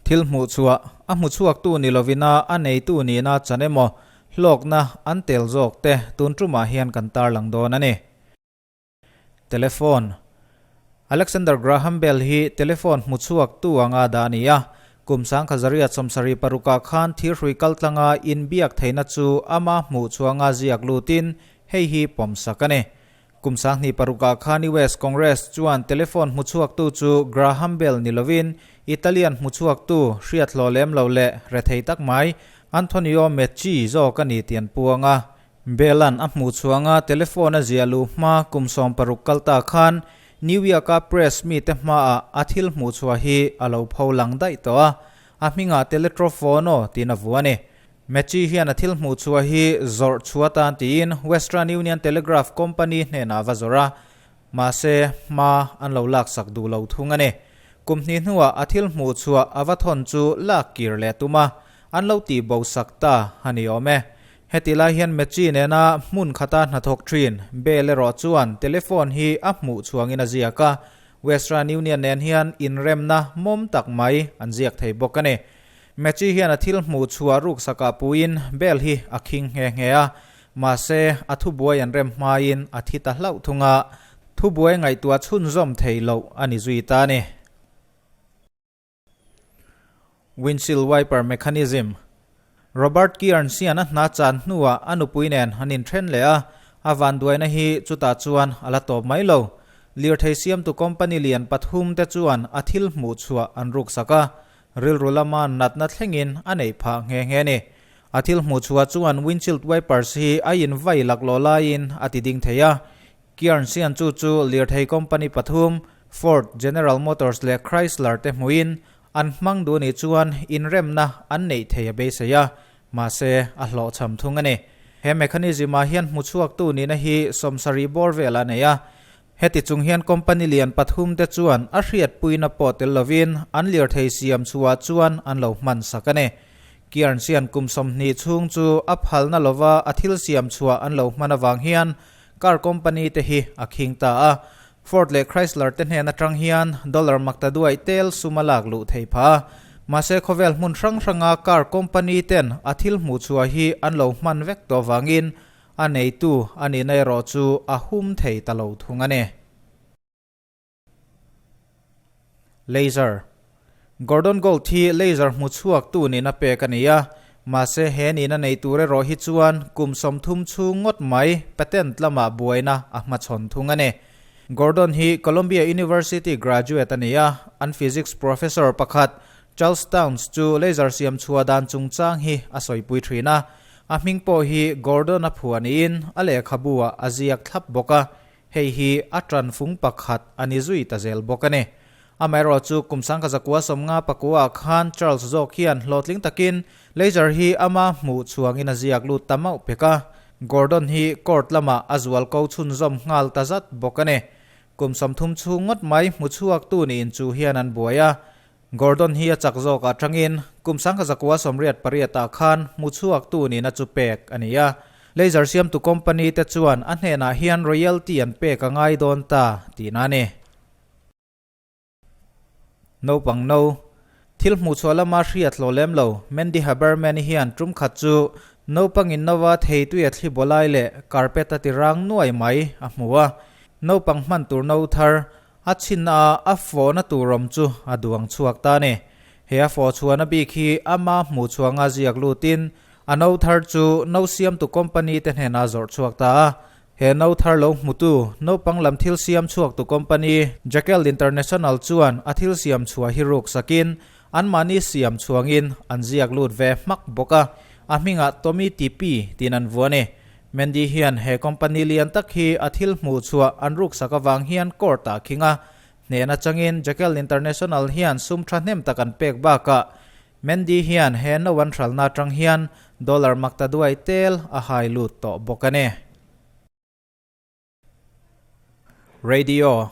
Thil hmuh chhuah, a hmu chhuaktu ni lovina a neitu nihna chan emaw, hlawkna an tel zawk te tun tumah hian kan tarlang dawn a ni. Telephone, Alexander Graham Bell hi telephone hmu chhuaktu anga dah a ni a, kum 1976 ah khan thirhrui kaltlanga inbiak theihna chu ama hmuh chhuanga ziak lutin hei hi pawmsak a ni. Kum 2006 ah khan US Congress chuan telephone hmuchhuaktu chu Graham Bell ni lovin Italian hmuchhuaktu hriat hlawh lem lo leh rethei tak mai Antonio Meucci zawk a ni tih an puang a. Bell-a'n a hmuhchhuanga telephone a ziah luh hma kum 16 kal ta khan New York-a press mite hmaah a thil hmuhchhuah hi a lo pho lang daih tawh a, a hmingah Teletrofono tiin a vuah a ni. Meucci hian a thil hmuh chhuah hi zawrh chhuah atan tiin Western Union Telegraph Company hnenah a va zawrh a, mahse hma an lo laksak duh lo thung a ni. Kum hnih hnuah a thil hmuh chhuah a va thawn chu lak kir leh tum a, an lo tih bo sak ta a ni awm e. Heti lai hian Meucci nena hmun khata hnathawk thin Bell erawh chuan telephone hi a hmuh chhuangin a ziak a, Western Union nen hian inremna mawm tak mai an ziak thei bawk a ni. Meucci hian a thil hmuh chhuah ruksakah puiin Bell hi a khing nghe nghe a, mahse a thubuai an rem hmain a thi ta hlauh thung a, thubuai ngaihtuah chhunzawm thei loh a ni zui ta a ni. Windshield Wiper Mechanism Robert Kearns hian a hna chan hnuah a nupui nen an inthen leh a, a vanduaina hi chutah chuan a la tawp mai lo. Lirthei siamtu company lian pathum te chuan a thil hmuh chhuah an ruksak a, Rilru lama natna thlengin a neih phah nghe nghe a ni. A thil hmuh chhuah chuan windshield wipers hi a invai laklawh laiin a ti ding thei a. Kearns hian chu chu lirthei company pathum, Ford, General Motors leh Chrysler te hmuhin an hmang duh nih chuan inremna an neih thei a beisei a, mahse a hlawhchham thung a ni. He mechanism-ah hian hmuchhuaktu nihna hi 70 bawr vel a nei a, Heti chung hian company lian pathum te chuan a hriatpuina pawh tel lovin an lirthei siam chhuah chuan an lo hman sak a ni. Kearns hian kum 20 chhung chu a phalna lova a thil siam chhuah an lo hman avang hian car company te hi a khing ta a. Ford leh Chrysler te hnen atang hian dollar makta duaih tel sum a lak luh thei phah a. Mahse khawvel hmun hrang hranga car company ten a thil hmuh chhuah hi an lo hman vek tawh vangin A neitu a nihna erawh chu a hum thei ta lo thung a ni. Laser Gordon Gold hi laser hmu chhuaktu nihna pek a ni a, mahse he nihna nei tur erawh hi chuan kum 30 chhung ngawt mai patent lamah buaina a hmachhawn thung a ni. Gordon hi Columbia University graduate a ni a, an physics professor pakhat Charles Townes chu laser siam chhuah dan chungchang hi a sawipui thin a, A hming pawh hi Gordon-a phuah niin a lehkhabu-ah a ziak thlap bawk a, hei hi a tanfung pakhat a ni zui ta zel bawk a ni. Amaherawh chu kum 1959 ah khan Charles zawk hian hlawhtling takin laser hi ama hmuh chhuangin a ziak lut ta mauh pek a, Gordon hi court lamah a zual ko chhunzawm nghal ta zat bawk a ni. Kum 30 chhung ngawt mai hmu chhuaktu niin chu hian an buai a, Gordon hi a chak zawk atangin kum 1988 ah khan hmu chhuaktu nihna chu pek a ni a. Laser siamtu company te chuan a hnenah hian royalty an pek a ngai dawn ta tihna a ni. Naupang no. Thil hmuhchhuah lama hriat hlawh lem lo Mandy Haberman hian tum khat chu naupangin nova theitui a thli baw lai leh carpet a ti rang nuai mai a hmu a. Naupang hman tur no thar A chhinna a fawhna tur awm chu a duang chhuak ta a ni. He a fawh chhuahna bik hi ama hmuh chhuanga ziak lutin a no thar chu no siamtu company te hnenah a zawrh chhuak ta a. He no thar lo hmutu naupang lam thil siam chhuaktu company Jakel International chuan a thil siam chhuah hi ruk sakin anmahni siam chhuangin an ziak lut ve hmak bawk a. A hmingah Tommy Tipi tiin an vuah a ni. Mandy hian he company lian tak hi a thil hmuh chhuah an ruksak avang hian court ah khing a, hnen atangin Jekyll International hian sum thahnem tak an pek bakah Mandy hian he no an hralna atang hian dollar makta duai tel a hai lut tawh bawk a ni. Radio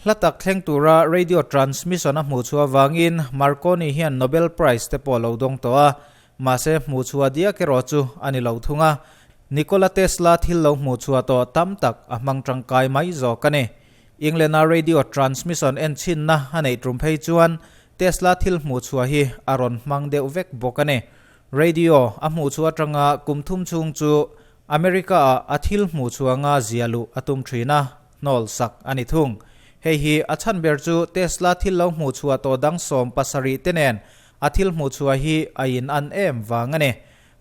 Hla tak thleng tura radio transmission a hmuh chhuah avangin Marconi hian Nobel Prize te pawh a lo dawng tawh a, mahse hmuh chhuah diak erawh chu a ni lo thung a. Nikola Tesla thil lo hmuh chhuah tawh tam tak a hmang tangkai mai zawk a ni. England-a radio transmission en chhinna a neih tum phei chuan Tesla thil hmuh chhuah hi a rawn hmang deuh vek bawk a ni. Radio a hmuh chhuah atanga kum thum chhung chu America-ah a thil hmuh chhuah anga zia luh a tum thin a, hnawl sak a ni thung. Hei hi a chhan ber chu Tesla thil lo hmuh chhuah tawh dang 70 te nen a thil hmuh chhuah hi a in an em vang a ni.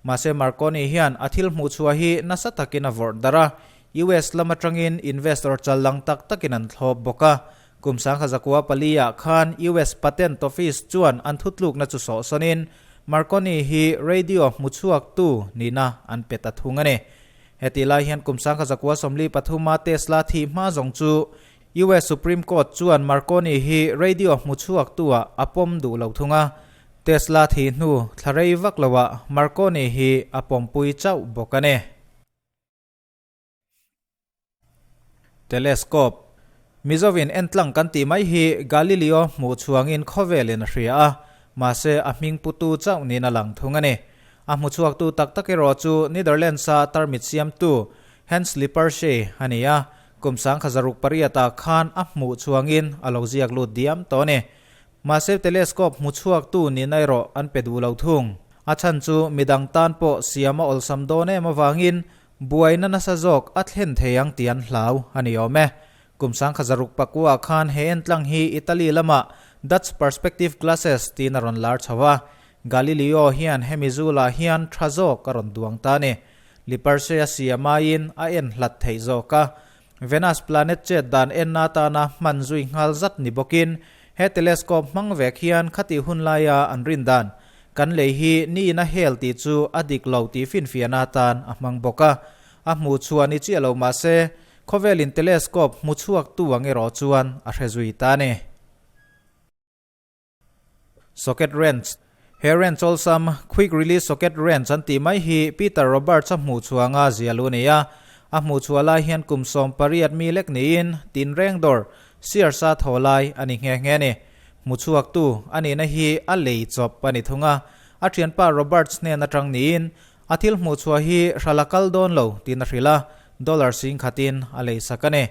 Mahse Marconi hian a thil hmuh chhuah hi nasa takin a vawrh darh a, US lam atangin investor chal lang tak takin an thlawp bawk a. Kum 1904 ah khan US Patent Office chuan an thutlukna chu sawhsawnin Marconi hi radio hmuchhuaktu nihna an pe ta thung a ni. Hetih lai hian kum 1943 a Tesla thih hma zawng chu US Supreme Court chuan Marconi hi radio hmuchhuaktu ah a pawm duh lo thung a. Tesla thih hnu thla rei vak loah Marconi hi a pawmpui chauh bawk a ni. Telescope, Mizovin entlang kan tih mai hi Galileo hmuh chhuangin khawvelin a hria a, mahse a hming putu chauh niin a lang thung a ni. A hmuchhuaktu tak tak erawh chu Netherlands-a tarmit siamtu Hans Lippershey a ni a, kum 1608 ah khan a hmuh chhuangin a lo ziak lut diam tawh a ni. Mahse telescope hmuchhuaktu nihna erawh an pe duh lo thung. A chhan chu midang tan pawh siam a awlsam dawn em avangin buaina nasa zawk a thlen thei ang tih an hlau a ni awm e. Kum 1609 ah khan he entlang hi Italy lamah Dutch Perspective Glasses tiin a rawn lar chho a. Galileo hian hemi zulah hian tha zawk a rawn duang ta a ni. Lippershey a siam aiin a en hlat theih zawk a. Venus planet chet dan enna atana hman zui nghal zat ni bawkin he telescope hmang vek hian khatih hun laia an rin dan kan lei hi niin a hel tih chu a dik lo tih finfiahna atan a hmang bawk a. A hmuh chhuah ni chiah lo mah se, khawvelin telescope hmu chhuaktu ang erawh chuan a hre zui ta a ni. Socket wrench, He wrench awlsam, quick release socket wrench an tih mai hi Peter Roberts a hmuh chhuanga zial u a ni a. A hmuh chhuah lai hian kum 18 mi lek niin tinreng dawr, Sears a thaw lai a ni nghe nghe a ni. Hmu chhuaktu a nihna hi a lei chawp a ni thung a. A thianpa Roberts hnen atang niin a thil hmuh chhuah hi hral a kal dawn lo tiin a hrilh a, dollar singkhatin a leisak a ni.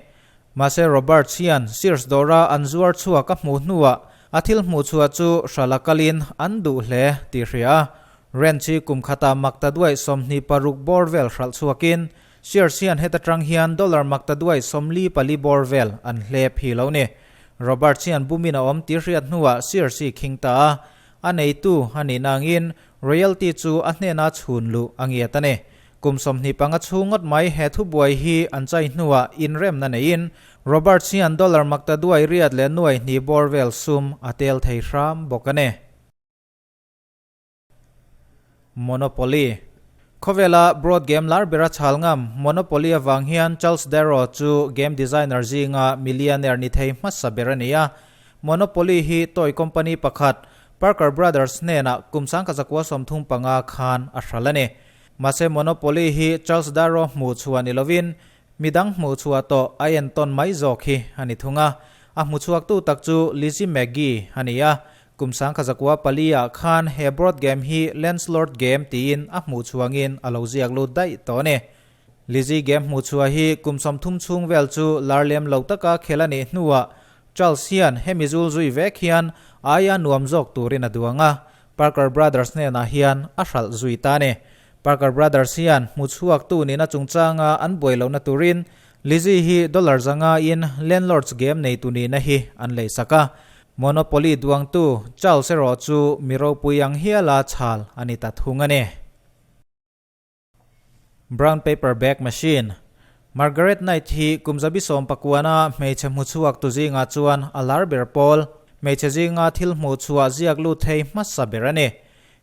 Mahse Roberts hian Sears dawra an zuar chhuak a hmuh hnuah a thil hmuh chhuah chu hrala kalin an duh hle tih hria a. Wrench hi kum khatah makta duai 26 bawr vel hralh chhuakin Sears hian heta tang hian dollar makta duai 44 bawr vel an hlep hi lo ni. Roberts hian bumin a awm tih hriat hnuah Sears hi khing ta a, a neitu a nih nangin royalty chu a hnena chhun luh a ngiat a ni. Kum 25 chhung ngawt mai he thubuai hi an chai hnuah inremna neiin Roberts hian dollar makta duai riat leh nuai hnih bawr vel sum a tel thei hram bawk a ni. Monopoly Khawvela broad game lar bera chhal ngam Monopoly avang hian Charles Darrow chu game designer zinga millionaire ni thei hmasa ber a ni a. Monopoly hi toy company pakhat Parker Brothers hnenah kum 1935 khan a hral a ni. Mahse Monopoly hi Charles Darrow hmuh chhuah ni lovin midang hmuh chhuah tawh a entawn mai zawk hi a ni thung a. A hmu chhuaktu tak chu Lizzie McGee a ni a. Kum 1904 ah khan he board game hi Landslord Game tiin a hmuh chhuangin a lo ziak lut daih tawh a ni. Lizzie game hmuh chhuah hi kum 30 chhung vel chu lar lem lo taka khel a nih hnuah Charles hian hemi zul zui vek hian aia nuam zawk turin a duang a, Parker Brothers hnenah hian a hralh zui ta a ni. Parker Brothers hian hmu chhuaktu nihna chungchanga an buai lohna turin Lizzie hi dollar zanga in Landlords game neitu nihna hi an leisak a. Monopoly duangtu Charles erawh chu mi ropui ang hiala chhal a ni ta thung a ni. Brown paper bag machine, Margaret Knight hi kum zabi 19 a hmeichhe hmu chhuak tu zingah chuan a lar ber pawl, hmeichhe zinga thil hmuh chhuah ziak lut thei hmasa ber a ni.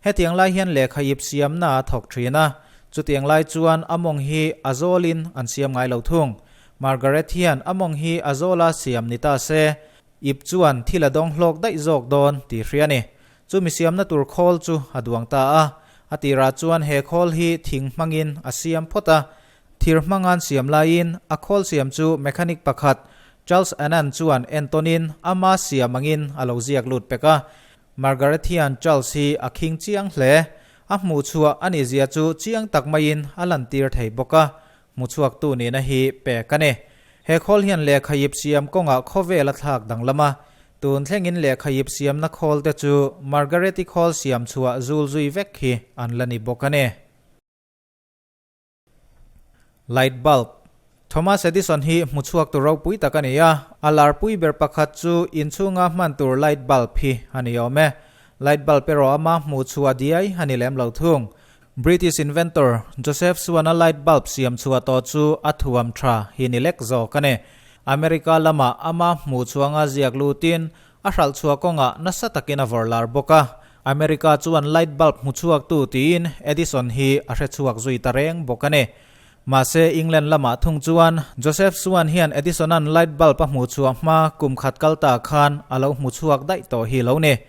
Hetiang lai hian lehkha ip siamna a thawk thin a, chutiang lai chuan a mawng hi a zawlin an siam ngai lo thung. Margaret hian a mawng hi a zawla siam ni ta se, ip chuan thil a dawng hlawk daih zawk dawn tih hria a ni. Chumi siamna tur khawl chu a duang ta a, a tirah chuan he khawl hi thing hmangin a siam phawt a. Thir hmanga'n siam laiin a khawl siam chu mechanic pakhat Charles Annan chuan entawnin ama siam angin a lo ziak lut pek a. Margaret hian Charles hi a khing chiang hle. A hmuh chhuah a nih zia chu chiang tak maiin a lantir thei bawk a. Hmuchhuaktu nihna hi pek a ni. He khawl hian lehkha ip siam kawngah khawvel a thlak danglam a. Tun thlengin lehkha ip siamna khawl te chu Margaret-i khawl siam chhuah zul zui vek hi an la ni bawk a ni. Light bulb. Thomas Edison hi hmu chhuak tur ropui tak a ni a, a larpui ber pakhat chu inchhunga hman tur light bulb hi a ni awm e. Light bulb erawh ama hmuh chhuah diai a ni lem lo thung. British inventor Joseph Swan-a light bulb siam chhuah tawh chu a thuam tha hi ni lek zawk a ni. America lamah ama hmuh chhuanga ziak lutin a hralh chhuah kawngah nasa takin a vawrh lar bawk a. America chuan light bulb hmu chhuaktu tiin Edison hi a hre chhuak zui ta reng bawk a ni. Mahse England lamah thung chuan Joseph Swan hian Edison-a'n light bulb a hmuh chhuah hma kum khat kal ta khan a lo hmu chhuak daih tawh hi lo ni.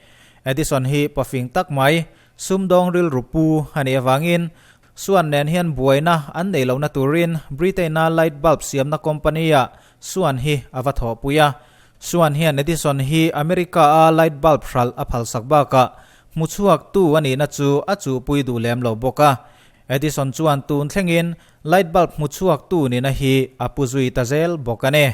Edison hi pafing tak mai Sumdawng rilru pu a nih avangin Swan nen hian buaina an nei lohna turin Britain-a light bulb siamna company-ah Swan hi a va thawhpui a. Swan hian Edison hi America-a light bulb hralh a phalsak bakah hmuchhuaktu a nihna chu a chuhpui duh lem lo bawk a. Edison chuan tun thlengin light bulb hmuchhuaktu nihna hi a pu zui ta zel bawk a ni.